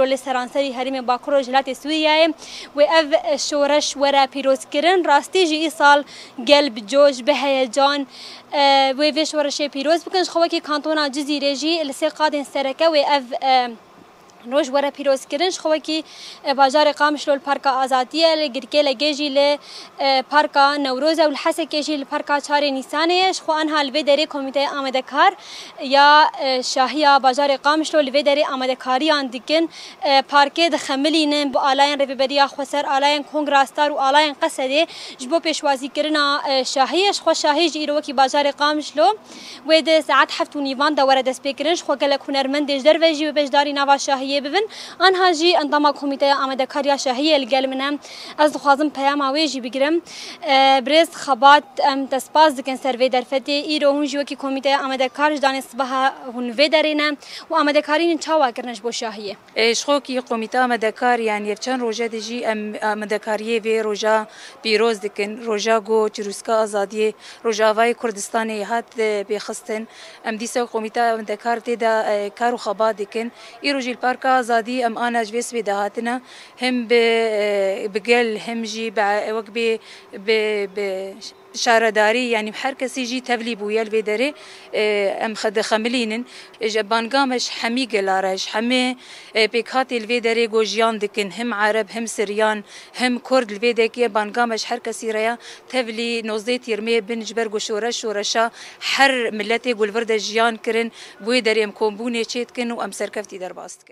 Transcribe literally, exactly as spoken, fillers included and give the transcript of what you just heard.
Li seranserî herêmê Bakur Rojhilatê Sûriyeyê wê ev şoreş were pîrozkirin. Rastî jî îsal gel bi coş, bi heyecan, e, wê vê şoreşê pîroz bikin. Ji xwe wekî kantona Cizîrê jî li sê qadên sereke wê ev, e, roj were pîrozkirin. Ji xwe wekî, e, bajarê Qamişlo li Parka Azadiyê, li Girkê Legê jî li, e, Parka Newroz e û li Hesekê jî li Parka Çarê Nîsanê ye. Ji xwe anha li vê derê Komîteya Amadekar ya, e, Şahiya Bajarê Qamişlo li vê derê amadekariyan dikin. E, parkê dixemilînin bi alayên Rêveberiya Xweser, alayên Kongra Star û alayên Qesedê ji bo pêşwazîkirina, e, şahiyê. Ji xwe şahî jî îro wekî bajarê Qamişlo wê di saet heft û nîvan de were destpêkirin. Ji xwe gelek hunermendê ji derve jî wê beşdarî nava şahiyê bibin. Anha jî endama Komîteya Amadekar ya Şahiyê li gel min e. Ez dixwazim peyama wê jî bigirim. E, birêz Xebat, em te spas dikin ser vê derfetê. Îro hûn jî wekî Komîteya Amadekar ji danê sibeha hûn vê derê ne û amadekarî hûn çawa kirine ji bo şahiyê? E, ji xwe wekî Komîteya Amadekar, yanî ev çend roje dijî em amadekariyê vê roja pîroz dikin. Roja ku çirûska azadiyê Rojavayê Kurdistanê hat, e, pêxistin. Em dîsa Komîteya Amadekar tê de, e, kar û xebat dikin. Îro jî li Parka Azadî em ana ji vê sibê de hatine. Him bi, e, bi gel, him jî bi, e, wek bê, bi, bi şaredarî, yanî her kesî jî tevlî bûye li vê derê, e, em xe-, dixemilînin. Ji banga me ji hemî gela re, ji hemî, e, pêkhatê li vê derê ku jiyan dikin, him Ereb, him Siryan, him Kurd li vê dekê banga me ji her kesî re ya. Tevlî nozdeh Tîrmê bin ji ber ku şoreş, şoreşa her miletê ku li vir de jiyan kirin, bi wê derê em kombûnê çêdikin û em serkeftî derbas dikin.